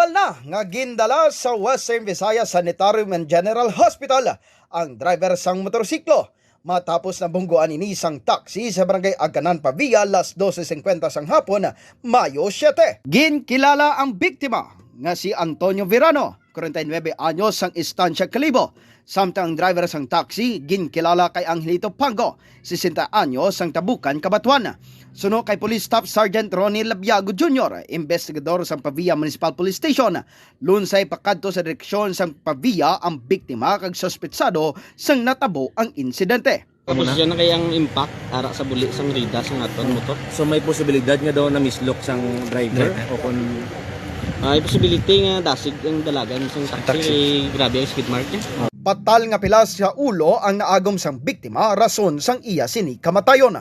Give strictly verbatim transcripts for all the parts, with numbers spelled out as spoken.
Na nga gindala sa Western Visayas Sanitarium and General Hospital ang driver sang motorsiklo matapos nabunggoan ini sang taxi sa barangay Aganan, Pavia, alas dose singkwenta sang hapon, Mayo siete. Ginkilala ang biktima nga si Antonio Verano, kwarenta y nuebe anyos, sang Estancia Kalibo, samtang ang driver sang taxi ginkilala kay Angelito Pango, sesenta anyos, sang Tabukan, Cabatuan. Suno kay Police Staff Sergeant Ronnie Labiago Junior, investigador sang Pavia Municipal Police Station, lunsay pakadto sa direksyon sang Pavia ang biktima kag suspetsado sang natabo ang insidente. Tapos yan na kay ang impact ara sa buli sang rida sang aton motor. So may posibilidad nga daw na-mislock sang driver o kung Ay posibility nga dasig ang dalagan sang taxi, kay grabe ang skid mark niya. Patal nga pilas sa ulo ang naagom sang biktima, rason sang iya sini kamatayon.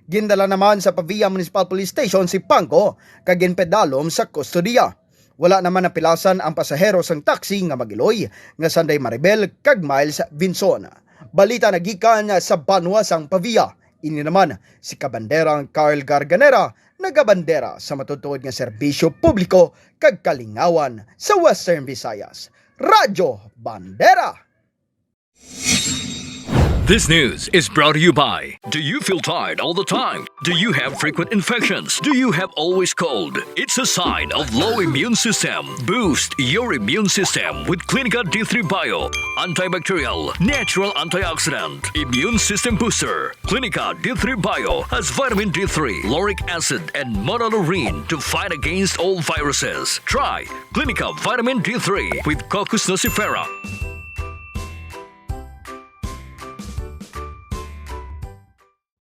Gindala naman sa Pavia Municipal Police Station si Pango kag ginpadalom sa kustodiya. Wala naman napilasan ang pasahero sang taxi nga mag-iloy nga sanday Maribel kag Miles Vinson. Balita nagikan sa banwa sang Pavia. Ini naman si Kabanderang Carl Garganera, nagabandera sa matutuod nga serbisyo publiko kag kalingawan sa Western Visayas. Radyo Bandera! This news is brought to you by. Do you feel tired all the time? Do you have frequent infections? Do you have always cold? It's a sign of low immune system. Boost your immune system with Clinica D three Bio. Antibacterial, natural antioxidant, immune system booster. Clinica D three Bio has vitamin D three, lauric acid, and monolaurin to fight against all viruses. Try Clinica Vitamin D three with Cocos nucifera.